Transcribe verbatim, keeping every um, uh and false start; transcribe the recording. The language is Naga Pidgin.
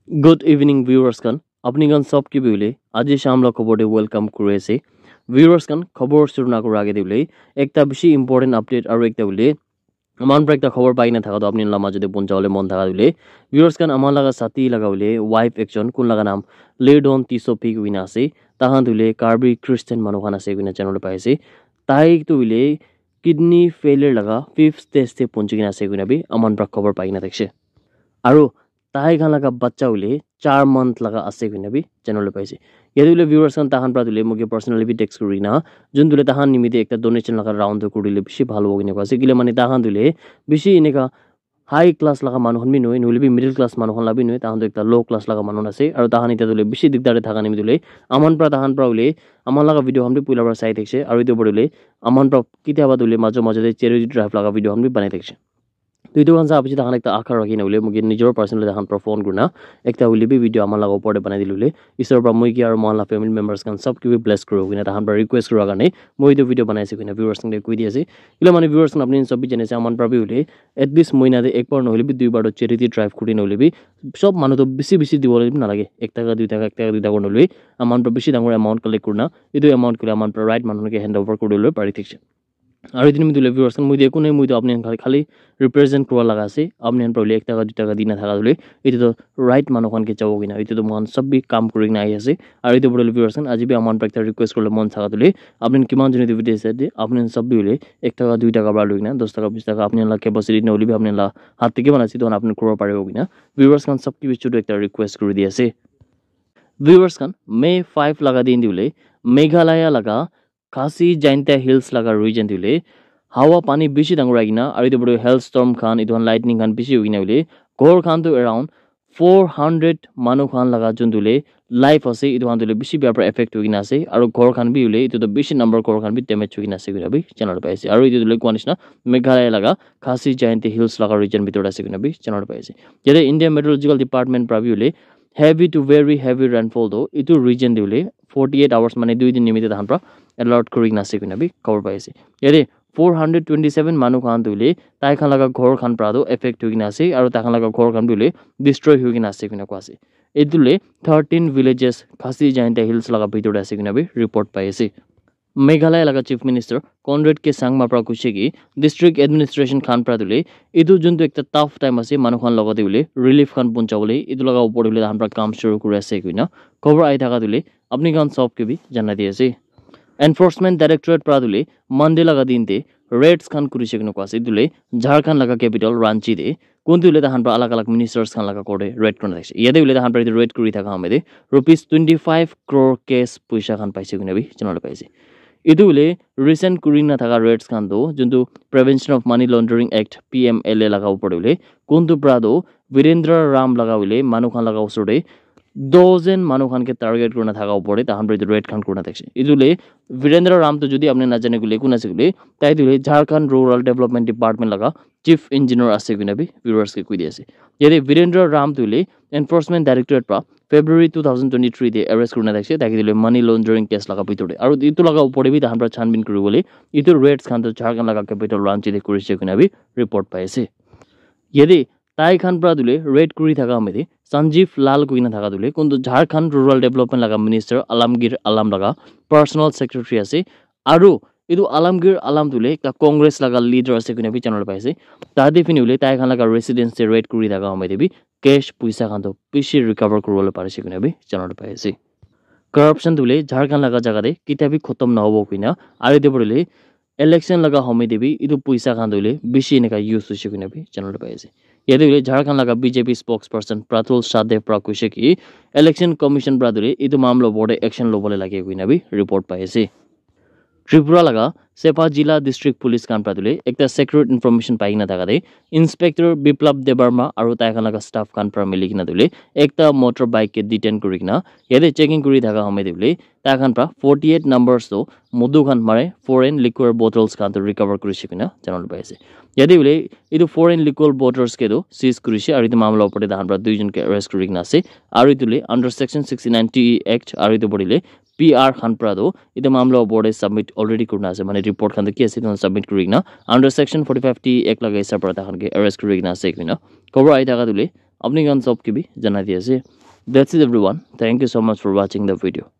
Good evening, viewers khan. Apni khan sob ke bhi hoile aji sham la khobor te welcome kuri ase. Viewers khan, khobor shuru na kura age te hoile ekta bishi important update aru ekta hoile aman pra ekta khobor pai na thaka to apni la majo te puncha bole mon thaka hoile, viewers khan, aman laga sati laga hoile wife ekjon kun laga naam Lirdon Tisso Phik hoina ase. Tahan hoile Karbi Christian manu khan ase koina janabole pai ase. Tai tu hoile kidney failure laga fifth stage te punchi kena ase koina bi aman pra khobor pai kena thakishe. Aru tai khan laga bacha hoile char month laga ase koina bi janabole pai ase. Yate hoile viewers khan, tahan pra hoile moike personally bi text kuri kena, jun hoile tahan nimite ekta donation laga round tu kuri dile bishi bhal hobo koina koi ase. Kile mane tahan hoile bishi eneka high class laga manu khan bi nohoi, nohoile bi middle class manu khan la bi nohoi, tahan tu ekta low class laga manu khan ase. Aru tahan etia tu hoile bishi dikdar te thaka nimite hoile aman pra, tahan pra hoile aman laga video khan bi puila pra sai thakishe. Aru etu opor te hoile aman pra ketia ba tu hoile majo majo te charity drive laga video khan bi banai thakishe. To etu khan sa piche tahan ekta akha rakhi na hoile moike nijor personally tahan pra phone kurina ekta hoile bi video aman laga opor te banai dile hoile, Isor pra moi ke aru mohan la family members khan sob ke bi bless kuro koina tahan pra request kura karne moi etu video banai ase koina viewers khan ke koi di ase. Kile mane viewers khan, apni khan sob bi jane ase, aman pra bi hoile at least mohina te ek bar nohoile bi dui bar to charity drive kuri na hoile bi sob manu to bishi bishi dibo le bi nalage. Ek taka, dui taka, ek taka, dui taka kuri na hoile bi aman pra bishi dangor amount collect kurina etu amount kile aman pra right manu ke hand over kuri dibole pari thakishe. Aru etu nimite hoile viewers khan, moi tu eku nai, moi tu apni khan khali, khali represent kura laga ase. Apni khan pra hoile ek taka, dui taka dina thaka hoile etu to right manu khan ke jabo koina, etu to mohan sob bi kam kuri kena ahi ase. Aru etu opor te viewers khan, aji bi aman pra ekta request kuribole mon thaka tu hoile, apni khan kiman jone etu video sai de, apni khan sob bi hoile ek taka, dui taka pra loi kena, dos taka, bis taka, apni khan la capacity nohoile bi apni khan la hat te kiman ase, etu khan apni khan kuribo paribo koina viewers khan sob ke bi chutu ekta request kuri di ase. Viewers khan, May five laga din te hoile Meghalaya laga Khasi Jaintia Hills laga region te hoile hawa pani bishi dangor ahi kena, aru etu opor te hail storm khan, etu khan lightning khan bishi hoi kena hoile ghor khan tu around four hundred manu khan laga jun tu hoile life ase, etu khan tu hoile bishi bia pra affect hoi kena ase. Aru ghor khan bi hoile etu tu bishi number ghor khan bi damage hoi kena ase koina bi janabole pai ase. Aru etu tu hoile koa nishina Meghalaya laga Khasi Jaintia Hills laga region bitor te ase koina bi janabole pai ase. Yate India Meteorological Department pra bi hoile heavy to very heavy rainfall tu etu region te hoile forty eight hours, mane dui din nimite tahan pra alert kuri kena ase koina bi khobor pai ase. Yate four hundred twenty seven manu khan tu hoile tai khan laga ghor khan pra tu affect hoi kena ase, aru tai khan laga ghor khan bi hoile destroy hoi kena ase koina koi ase. Etu hoile thirteen villages Khasi Jaintia Hills laga bitor te ase koina bi report pai ase. Meghalaya laga Chief Minister Conrad K Sangma pra koise ki district administration khan pra tu hoile etu juntu ekta tough time ase, manu khan logot te hoile relief khan puncha bole etu laga opor te hoile tahan pra kam shuru kuri ase koina khobor ahi thaka tu hoile apni khan sob ke bi janai di ase. Enforcement Directorate pra tu hoile Monday laga din te raids khan kurise koina koi ase. Etu hoile Jharkhand laga capital Ranchi te kuntu hoile tahan pra alag alag ministers khan laga ghor te raid kurina thakishe. Yate hoile tahan pra etu raid kuri thaka time te rupees twenty five crore cash poisa khan paise koina bi janabole pai ase. Etu hoile recent kuri na thaka raids khan tu juntu Prevention of Money Laundering Act, P M L A laga opor te hoile kuntu pra tu Virendra Ram laga hoile manu khan laga osor te dozen manu khan ke target kurina thaka opor te tahan pra etu raid khan kurina thakishe. Etu hoile Virendra Ram tu jodi apni najane koile kun ase koile, tai tu hoile Jharkhand Rural Development Department laga Chief Engineer ase koina bi viewers ke koi di ase. Yate Virendra Ram tu hoile Enforcement Directorate pra February two thousand twenty three te arrest kurina thakishe, tai ke tu hoile money laundering case laga bitor te. Aru etu laga opor te bi tahan pra chhanbin kuri bole etu raids khan tu Jharkhand laga capital Ranchi te kurise koina bi report pai ase. Yate tai khan pra tu hoile raid kuri thaka time te Sanjeev Lal koi kena thaka tu hoile kuntu Jharkhand Rural Development laga Minister Alamgir Alam laga personal secretary ase. Aru etu Alamgir Alam tu hoile ekta Congress laga leader ase koina bi janabole pai ase. Tate phine hoile tai khan laga residence te raid kuri thaka time te bi cash poisa khan tu bishi recover kuri bole parise koina bi janabole pai ase. Corruption tu hoile Jharkhand laga jaga te ketia bi khotom nahobo koina, aru etu opor te hoile election laga time te bi etu poisa khan tu hoile bishi eneka use hoise koina bi janabole pai ase. Yate hoile Jharkhand laga B J P spokesperson Pratul Sachdeva pra koise ki election commission pra tu hoile etu mamla opor te action lobole lage koina bi report pai ase. Tripura laga Seppa Jila District Police khan pra tu hoile ekta secret information pai kena thaka te Inspector Biplab Debbarma aru tai khan laga staff khan pra mili kena tu hoile ekta motorbike ke detain kuri kena yate checking kuri thaka time te hoile tai khan pra forty eight numbers tu modu khan mare foreign liquor bottles khan tu recover kurise koina janabole pai ase. Yate hoile etu foreign liquor bottles ke tu seize kurise aru etu mamla opor te tahan pra dui jon ke arrest kuri kena ase. Aru etu hoile under section sixty nine T E Act aru etu opor te hoile P R khan pra tu etu mamla opor te submit already kurina ase, mane report khan tu ki ase etu khan submit kuri kena under section forty five T E Act laga hisab pra tahan ke arrest kuri kena ase koina khobor ahi thaka tu hoile Apni khan sob ke bi janai di ase. That's it everyone. Thank you so much for watching the video.